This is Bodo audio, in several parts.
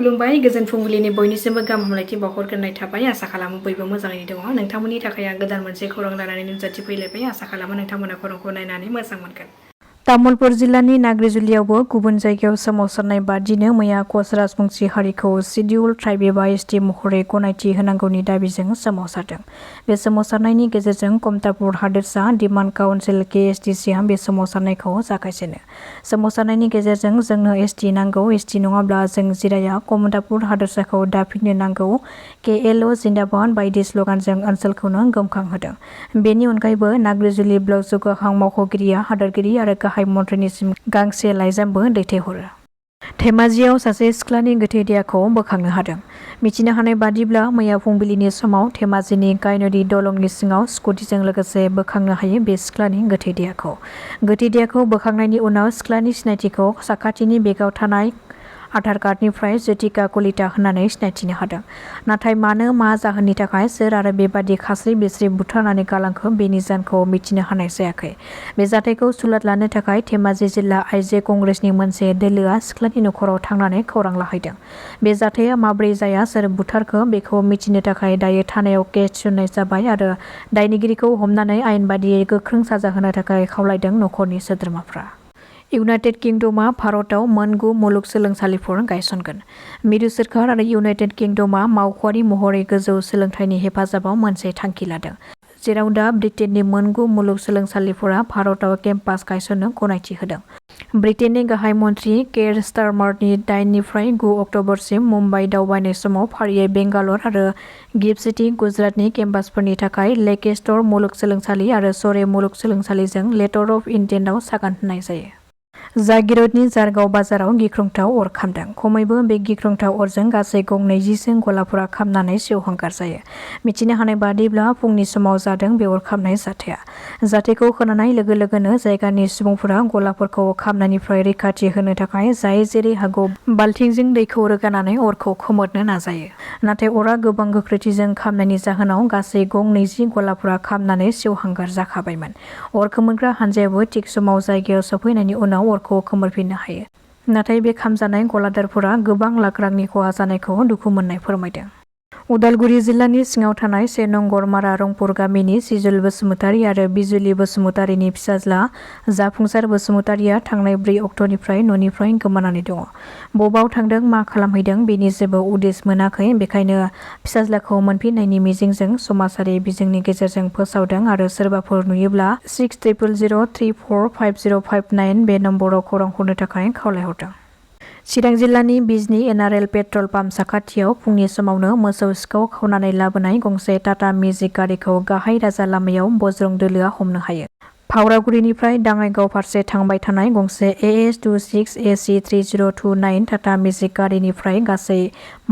खुलुमबाय गोजोन फुंबिलिनि बयनिसिमबो गाहाम हामलायथि बावहरग्रोनाय थाबाय। आसा खालामो बयबो मोजाङैनो दङ। नोंथांमोननि थाखाय आं गोदान मोनसे खौरां लानानै नुजाथिफैलायबाय। आसा खालामो नोंथांमोना खौरांखौ नायनानै मोजां मोनगोन। तामुलपुर जिल्लानि नाग्रिजुलियावबो गुबुन जायगायाव सोमावसारनाय बादिनो मैया कच राजबंशी हारिखौ शिडिउल ट्राइब एबा एसटि महरै गनायथि होनांगौनि दाबिजों सोमावसारदों। बे सोमावसारनायनि गेजेरजों कमतापुर हादोरसा डिमान्ड काउन्सिल KSDCआ बे सोमावसारनायखौ जागायजेनो। सोमावसारनायनि गेजेरजों जोंनो एसटि नांगौ, एसटि नङाब्ला जों जिराया, कमतापुर हादोरसाखौ दाफिननो नांगौ, KLO जिन्दाबाद बायदि स्लगानजों ओनसोलखौनो गोमखांहोदों। बेनि अनगायैबो नाग्रिजुलि ब्लक जौगाखां मावख'गिरिया हादोरगिरि आरो गाहाय मन्थ्रिनिसिम गांसे लाइजामबो दैथायहरो। धेमाजियाव सासे सिख्लानि गोथै देहाखौ बोखांनो हादों। मिथिनो हानाय बादिब्ला मैया फुंबिलिनि समाव धेमाजिनि गायनदी दलंनि सिङाव स्कुटिजों लोगोसे बोखांनो हायो बे सिख्लानि गोथै देहाखौ। गोथै देहाखौ बोखांनायनि उनाव सिख्लानि सिनायथिखौ साखाथिनि बेगाव थानाय आधार कार्डनिफ्राय ज्योतिका कलिता होननानै सिनायथिनो हादों। नाथाय मानो, मा जाहोननि थाखाय, सोर आरो बेबादि खास्रि बिस्रि बुथारनानै गालांखो बेनि जाहोनखौ मिथिनो हानाय जायाखै। बे जाथायखौ सुलाद लानो थाखाय धेमाजि जिल्ला आइजो कंग्रेसनि मोनसे दोलोआ सिख्लानि नखराव थांनानै खौरां लाहैदों। बे जाथाया माब्रै जाया, सोर बुथारखो बेखौ मिथिनो थाखाय दायो थानायाव केस थिसननाय जाबाय आरो दायनिगिरिखौ हमनानै आयेन बादियै गोख्रों साजा होनो थाखाय खावलायदों नखरनि सोद्रोमाफ्रा। इउनाइटेड किंडमआ भारतआव मोन 9 मुलुगसोलोंसालिफोर गायसनगोन। मिरु सोरखार आरो इउनाइटेड किंडमआ मावख'आरि महरै गोजौ सोलोंथाइनि हेफाजाबाव मोनसे थांखि लादों, जेराव दा ब्रिटेननि मोन 9 मुलुगसोलोंसालिफोरा भारतआव केम्पास गायसननो गनायथि होदों। ब्रिटेननि गाहाय मन्थ्रि केर स्टारमारनि 8 निफ्राय 9 अक्ट'बरसिम मुम्बाइ दावबायनाय समाव फारियै बेंगालर आरो गिफ्ट सिटी, गुजरातनि केम्पासफोरनि थाखाय लेंकेस्टर मुलुगसोलोंसालि आरो सरे मुलुगसोलोंसालिजों लेटर अफ इन्टेन्टआव सागान होनाय जायो। जागिरदनि जारगाव बाजाराव गिख्रंथाव अर खामदों। खमैबो बे गिख्रंथाव अरजों गासै गं 20 गलाफोरा खामनानै सेवहांगार जायो। मिथिनो हानाय बादिब्ला फुंनि समाव जादों बे अर खामनाय जाथाया। जाथायखौ खोनानाय लोगो लोगोनो जायगानि सुबुंफोरा गलाफोरखौ खामनायनिफ्राय रैखाथि होनो थाखाय जाय जेरै हागौ बाल्थिंजों दैखौ रोगानानै अरखौ खोमोरनो नाजायो। नाथाय अरा गोबां गोख्रैथिजों खामनायनि जाहोनाव गासै गं 20 गलाफोरा खामनानै सेवहांगार जाखाबायमोन। अर खोमोरग्रा हानजायाबो थिग समाव जायगायाव सफैनायनि उनाव अरखौ खोमोरफिननो हायो। नाथाय बे खामजानाय गलादारफोरा गोबां लाख रांनि खहा जानायखौ दुखु मोननाय फोरमायदों। उदालगुरि जिल्लानि सिङाव थानाय 1 नं गरमारा रंपुर गामिनि सिजुल बसुमतारी आरो बिजुलि बसुमतारीनि फिसाज्ला जाफुंसार बसुमतारीया थांनाय 4 अक्ट'निफ्राय न'निफ्राय गोमानानै दङ। बबाव थांदों, मा खालामहैदों बेनि जेबो उदिस मोनाखै। बेखायनो फिसाज्लाखौ मोनफिननायनि मिजिंजों समाजारि बिजोंनि गेजेरजों फोसावदों आरो सोरबाफोर नुयोब्ला 600003450559 बे नम्बराव खौरां हरनो थाखाय खावलायहरदों। चिरां जिल्लानि बिजनी NRL पेट्रल पाम्प साखाथियाव फुंनि समावनो मोसौ सिखाव खावनानै लाबोनाय गंसे टाटा मेजिक गारिखौ गाहाय राजा लामायाव बज्रं दोलोआ हमनो हायो। फावरागुरिनिफ्राय दाङाइगाव फारसे थांबाय थानाय गंसे AS26AC3029 टाटा मेजिक गारिनिफ्राय गासै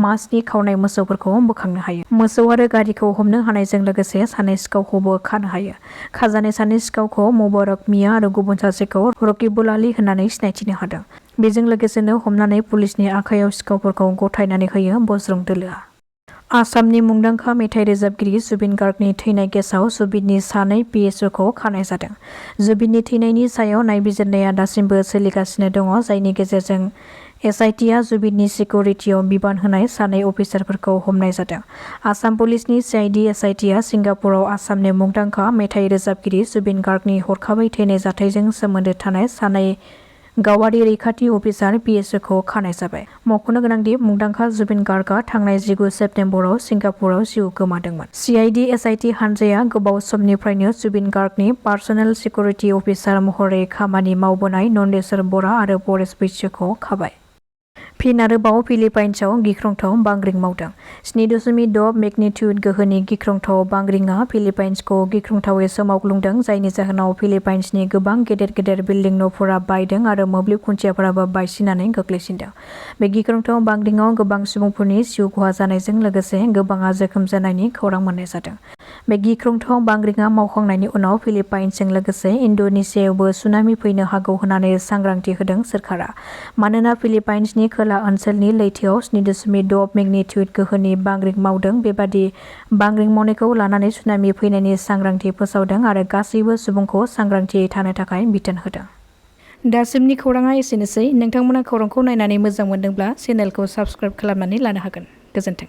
मासनि खावनाय मोसौफोरखौ बोखांनो हायो। मोसौ आरो गारिखौ हमनो हानायजों लोगोसे सानै सिखावखौबो खानो हायो। खाजानाय सानै सिखावखौ मुबारक मिया आरो गुबुन सासेखौ रकिबुल आली होननानै सिनायथिनो हादों। बेजों लोगोसेनो हमनानै पुलिसनि आखायाव सिखावफोरखौ गथायनानै होयो बज्रं दोलोआ। आसामनि मुंदांखा मेथाइ रोजाबगिरि जुबिन गार्गनि थैनाय केसआव जुबिननि सानै PSOखौ खानाय जादों। जुबिननि थैनायनि सायाव नायबिजिरनाया दासिमबो सोलिगासिनो दङ, जायनि गेजेरजों SITआ जुबिननि सिकिउरिटियाव बिबान होनाय सानै अफिसारफोरखौ हमनाय जादों। आसाम पुलिसनि CID SITआ सिंगापुराव आसामनि मुंदांखा मेथाइ रोजाबगिरि जुबिन गार्गनि हरखाबै थैनाय जाथायजों सोमोन्दो थानाय सानै गावारि रैखाथि अफिसार PSOखौ खानाय जाबाय। मख'नो गोनांदि मुंदांखा जुबिन गार्गआ थांनाय 19 सेप्तेम्बराव सिंगापुराव जिउ गोमादोंमोन। CID SIT हानजाया गोबाव समनिफ्रायनो जुबिन गार्गनि पार्सनेल सिकिउरिटि अफिसार महरै खामानि मावबोनाय नन्देस्वर बरा आरो परेश बैश्यखौ खाबाय। फिन आरोबाव फिलिपाइन्सआव गिख्रंथाव बांग्रिं मावदों। 7.6 मेगनिट्युड गोहोनि गिख्रंथाव बांग्रिंआ फिलिपाइन्सखौ गिख्रंथावै सोमावग्लुंदों, जायनि जाहोनाव फिलिपाइन्सनि गोबां गेदेर गेदेर बिल्डिं न'फोरा बायदों आरो मोब्लिब खुन्थियाफोराबो बायसिननानै गोग्लैसिनदों। बे गिख्रंथाव बांग्रिंआव गोबां सुबुंफोरनि जिउ खहा जानायजों लोगोसे गोबाङा जोखोम जानायनि खौरां मोननाय जादों। बे गिख्रंथाव बांग्रिंआ मावखांनायनि उनाव फिलिपाइन्सजों लोगोसे इन्ड'नेसियायावबो सुनामि फैनो हागौ होननानै सांग्रांथि होदों सोरखारा। मानोना फिलिपाइन्सनि खोला ओनसोलनि लैथोआव 7.6 मेगनिट्युड गोहोनि बांग्रिं मावदों। बेबादि बांग्रिं मावनायखौ लानानै सुनामि फैनायनि सांग्रांथि फोसावदों आरो गासैबो सुबुंखौ सांग्रांथियै थानो थाखाय बिथोन होदों। दासिमनि खौराङा एसेनोसै। नोंथांमोना खौरांखौ नायनानै मोजां मोनदोंब्ला चेनेलखौ साबस्क्राइब खालामनानै लानो हागोन। गोजोन्थों।